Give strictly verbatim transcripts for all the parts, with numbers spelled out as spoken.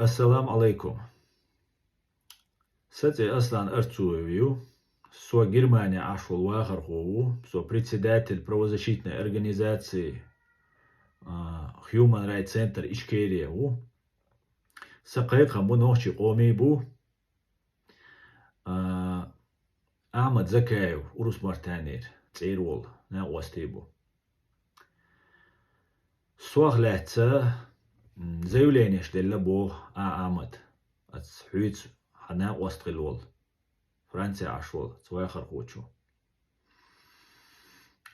Ассаламу алайкум. Сан цӀи Аслан Арцуев ю. Со Германе Ӏаш волу вахархо ву. Со председатель правозащитной организации, а, Human Rights Center Ичкерия ву. Сан кхайкхам бу нохчийн къомий бу. А, Ахьмад Закаев, Урус-Мартанера цӀера волу, накъостий бу. Сох лаьцна, м, заявленеш делла боху, а, Ахьмад. Аца хьуьйцу хьан накъост хилла волу, Франция Ӏаш волу, цу вахархочо.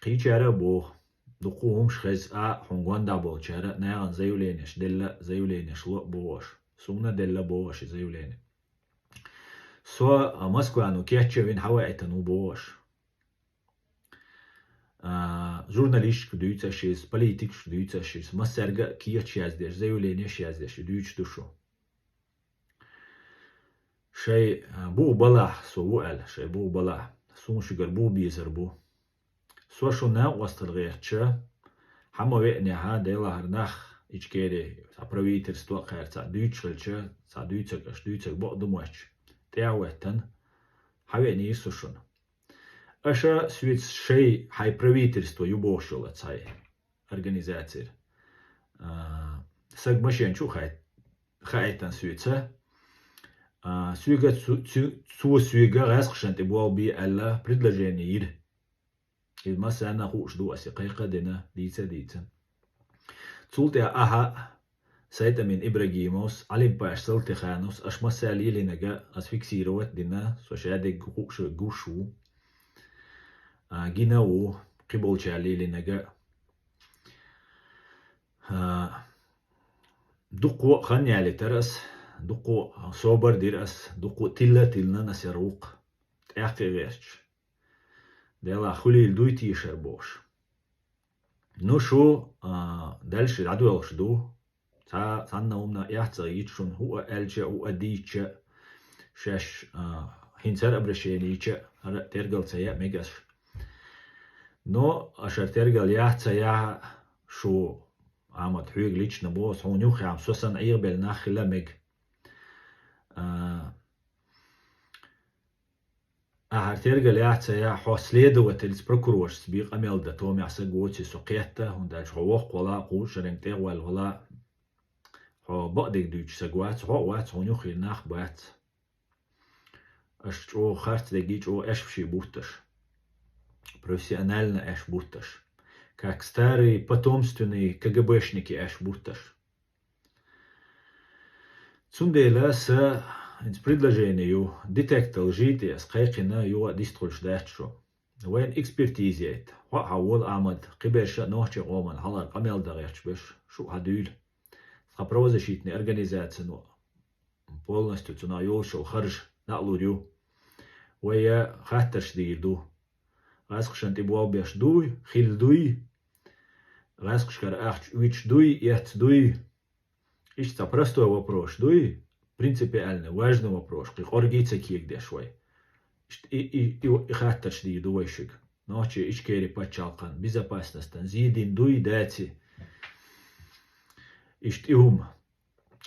Кхечара а боху, дукха хӀумаш хеза, а, хьуна гондахь болчара а нахана заявленеш делла, заявленеш ло а боху аша. Суна а делла боху аша и заявлени. Со, а, Москвано кечъян вина хьаваийтина ву боху аша. А, журналисташка дуьйцу аша иза, политикашка дуьйцу аша иза, массаьрга а кехаташ яздеш, заявленеш яздеш, и дуьйцуш ду шу. Шайн, а, бух балахь, со ву аьлла, шайн бух балахь, суна шуьгара бух безар бу. Со шун накъостал гӀертача, хьан ма веанехьа, делахьара нах, Ичкери, цхьа правительство а кхаьра цхьаъ дуьйцуш хилча, цхьа дуьйцург аша дуьйцург бакъ ду моьттуш, тӀехьа а хӀоьттина, хьан веанера со шуна. Аша соьца шайн хьайн правительство ю бохуш йолу цхьа организацира. А, саг машен чу а хай-, хаийтина соьца. А, соьга цу-, цу-, цо соьга гӀаьскхашна тӀе болх бе аьлла предложение йира. Иза массарна а хууш ду, аса и кхайкха а дина, дийца а дийцина. Цул тӀаьхьа ахьа, Сайтамин Ибрагимовс, Ӏалимпаш Салтихановс, аша массара лелийнарг аса фиксировать а дина, со шадерг хууш гуш ву, а, гина а ву, кхиболчара лелийнарг. А, дуккха а хан ялийтара аса, дуккха а собар дира аса, дуккха а тилла а тиллина аса яра вукху, тӀаккха а гӀерташ. Делахь хуьлийла дуй тешар бохуш. Ну, шу, а, дальше дӀадоьлхуш ду. Цхьа, цхьанна хӀуманна эхь ца йича шуна, хӀуъа аьлча а, хӀуъа дийча а, шаьш, а, хӀинца хӀара обращение йича а, хӀара тергал ца яа мега аса. Но аша хӀара тергал яхь а ца яхь а, шу, Ахьмад, хьоьга лично боху, хьуна юххехь со санна Ӏехабелла нах хила мега. А, Ахьа тергал яц а яц, хьо следовательца, прокуроршца бен къамел дан, томехь саг воций со кхетта, хӀунда аьлча хьо воккха вала а, кхузткъа шеран тӀехваьлла вала а, хьо бакъдерг дуьйцуш саг вац, хьо а вац, хьуна юххе нах а бац. Аша чӀогӀа харц дерг, чӀогӀа аьшпаш бутт аша. Профессионально аьшпаш бутт аша. Как старые потомственные КГБшники аьшпаш бутт аша. Цундела сан хӀинца предложение ю, детектор лжи тӀе аса кхайкхина, юха а дистхуьлуш дац шу. Вайна экспертиза яйта. Хьо а хьан волу, Ахьмад, кхиберш а нохчийн къоман хьалхара къамел дан гӀерташ берш, шу а хьан дуьйла. Цхьа правозащитный организацино полностью цунах йолуш йолу харж дӀа а лур ю. Вай я хаттарш дийр ду. ГӀаьскхашна тӀе болх беш дуй, хилла дуй, гӀаьскхашкара ахча оьцуш дуй, эцна дуй. Иштта цхьа простой вопрос дуй, принципиальный, важный вопрос, кхин къоргий ца кегадеш вай. Иштта и, и, и, и хаттарш дийр ду вай шуьга. Нохчийн Ичкери пачхьалкхан безопасностан зе дина дуй, даций? Иштта и хӀума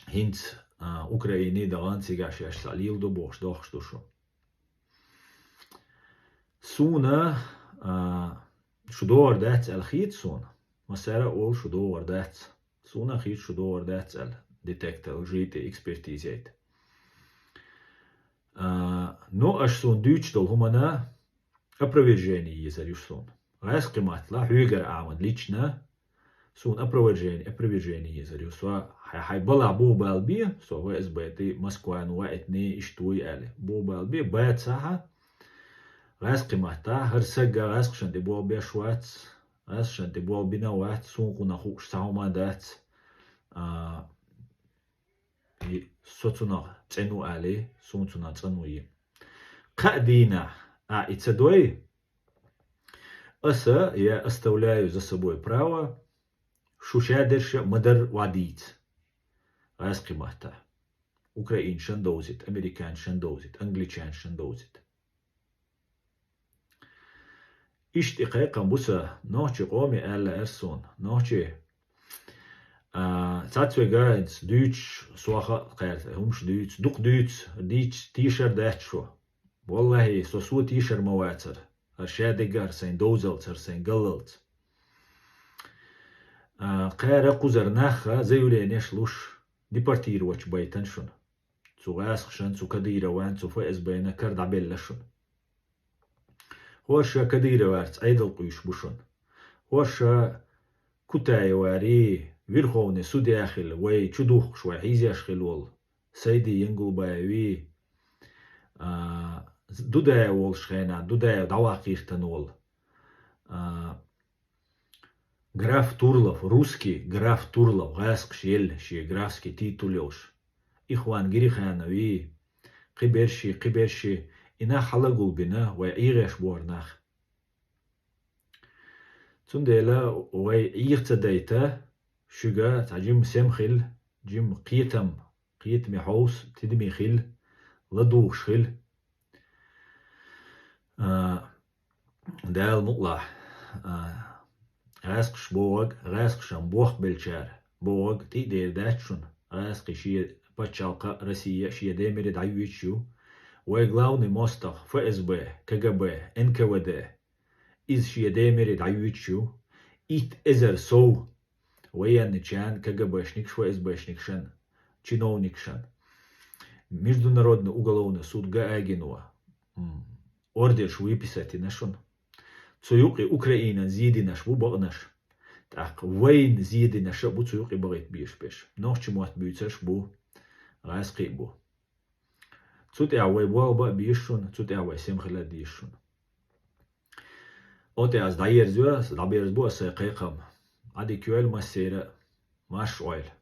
хӀинца, а, Украине дахана цигахь шаьш цхьаъ леладо бохуш дохуш ду шу. Суна, а, шу догӀур дац аьлла хета суна. Массара а олу шу догӀур дац. Суна а хета шу догӀур дац аьлла, детектор лжи тӀе экспертиза яйта. А, но аша суна дуьйцуш долу хӀумана опровержение езар ю суна. ГӀаьскхи маттала хьоьгара, Ахьмад, лично суна опровержение, опровержение езар ю. Со хьай, хьай балахь бух бала бе, со ФСБ тӀе Москвано ваийтиний, иштта вуй аьлла. Бух бала бе, бацахьа, гӀаьскхи маттахь, хӀара саг гӀаьскхашна тӀе болх беш вац, гӀаьскхашна тӀе болх бина вац, суна кхунах хууш цхьа хӀума дац. А, и со цунах цӀена ву алий, суна цунах цӀанво е. Кхаа дийнахь а и ца дой, аса, я оставляю за собой право, шу шадерша ма-дарра охьадийца. ГӀаьскхи маттахь. Украинашна довзийта, американашна довзийта, англичанашна довзийта. Иштта и кхайкхам бу сан, нохчийн къоме аьлла эр суна. Нохчий, А, цацвега, дуьйцуш, соха а кхаьрта, хӀумаш дуьйцу, дукха дуьйцу, дийцу, тешар дац шо. Валлахьи, со, со тешар ма вацара. ХӀара шадерг а, хӀара сайн довзалц, хӀара сайн галлалц. А, кхаьра кхузара нах а заявленеш луш, депортировать байтан шуна. Цу гӀаскхашан, цу Кадырован, цу ФСБ-на кара дӀабелла шуна. ХӀорш Кадыроварца Ӏедал къуьйсуш бу шуна. ХӀорш Кутаевари, Верховный судья хилла, вай чу духкуш, вай хьийзеш хилла волу Сайди Янгулбаеви, а, Дудаев волуш хенахь, Дудаев дӀаваккха гӀиртина волу. А, граф Турлов, русский граф Турлов, гӀаскхаш елла, шен графский титул йолуш. Ихван Гириханови, кхиберши, кхиберши, и нах хьалагулбина, вай ӀийгӀеш бора нах. Цундела вай Ӏийха ца дайта, шуьга цхьа жима сема хила, жима кхетам, кхетаме хьовса, тидаме хила, ладугӀуш хила. А, Дала мукъалахь, а, гӀаскхаш бохург, гӀаскхашна бохбеллачара бохург тӀе а дер дац шуна, гӀаскхи шен пачхьалкха а, Россия а шен ден мире дӀайоьдуш ю. Вай главный мостагӀа ФСБ, КГБ, НКВД, иза шен ден мире дӀайоьдуш ю. Итт эзар сов военначарна, КГБшникаш, ФСБшникашна, чиновникашна. Международный уголовный суд Гаагино, м, ордерш выписать йина шуна. Цу юкъе Украинан зийдинарш бу бакънаш. ТӀаккха вайна зийдинарш а бу цу юкъе бахийта безаш берш. Нохчийн мотт буьйцурш бу, гӀаскхий а бу. Цу тӀехь вай болх бан а безаш шуна, цу тӀехь вай сема хила а дезаш шуна. О тӀе ас дӀаерзайо, дӀаберзабо ас сайн кхайкхам. Ӏадика йойла массеран а, марша Ӏойла.